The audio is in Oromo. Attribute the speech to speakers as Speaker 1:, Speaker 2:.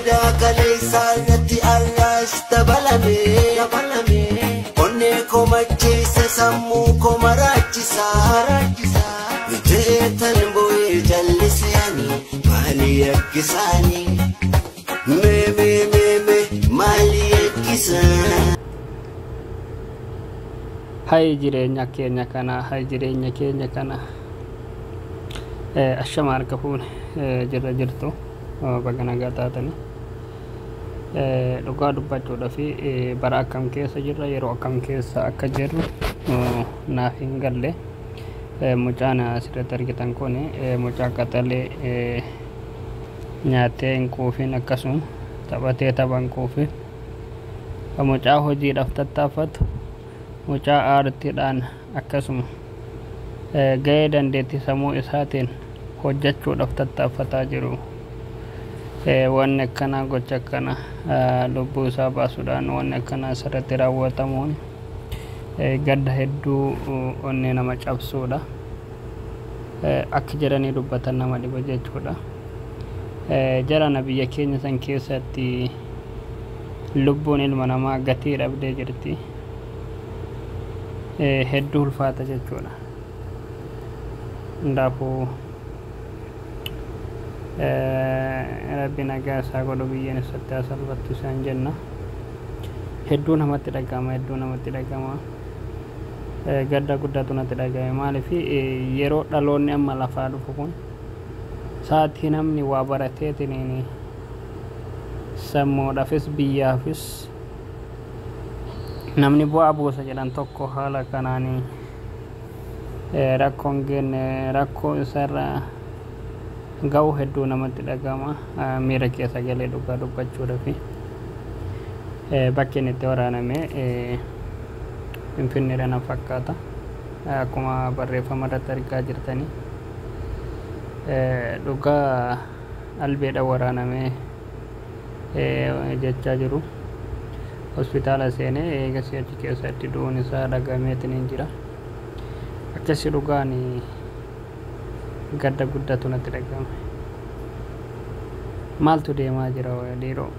Speaker 1: Madaa kaleessaa irratti arraas dabalame. Onnee koo macheessa sammuu koo maraachisa. Jeetan boo'ee jalliseeni maali yakkisaani? Mee mee mee mee maali yakkisaan?
Speaker 2: Hay jireenya keenya kana, hay jireenya keenya kana. Ashama harka fuune, jirra jirtu, baga nagaa taatani. Dhugaa dubbachuudha fi bara akkam keessa jirra, yeroo akkam keessa akka jirru naaf hin galle. Mucaan asirratti argitan kun mucaa qaxalee nyaatee hin quufin, akkasuma taphatee tapha hin quufin, mucaa hojiidhaaf tattaaffatu, mucaa aartiidhaan akkasuma ga'ee dandeettii sammuu isaatiin hojjechuudhaaf tattaaffataa jiru. Wanni akkanaa, gocha akkana lubbuu isaa baasuudhaan wanni akkanaa asirratti raawwatamuun gadda hedduu onnee nama cabsuudha. Akka jedhanii dubbatan nama dhiba jechuudha. Jarana biyya keenya san keessatti lubbuun ilma namaa gatii dhabdee jirti. Hedduu ulfaata jechuudha. Hundaafuu Rabbi nagaa isaa godhu, biyyeen isatti haa salphattu isaan jenna. Hedduu namatti dhaga'ama, hedduu namatti dhaga'ama. Gadda guddaatu natti dhaga'ame. Maaliif, yeroo dhaloonni amma lafaa dhufu kun sa'aatii namni waa barateetiin sammuudhaafis biyyaafis namni bu'aa buusa jedhan tokko haala kanaan rakkoon geenne, rakkoo isarra ga'u hedduu namatti dhaga'ama. Miira keessa galee dhugaa dubbachuudhaaf bakki inni itti waraaname Finfinneedha na fakkaata, akkuma barreeffama irratti argaa jirtanii. Dhugaa albeedha waraaname jechaa jiru. Hospitaala seenee eegasii achi keessatti du'uun isaa dhagameetiin hin jira. Akkasi dhugaan gadda guddatu natti dhaga'ame. Maaltu deemaa jira dhiiroo?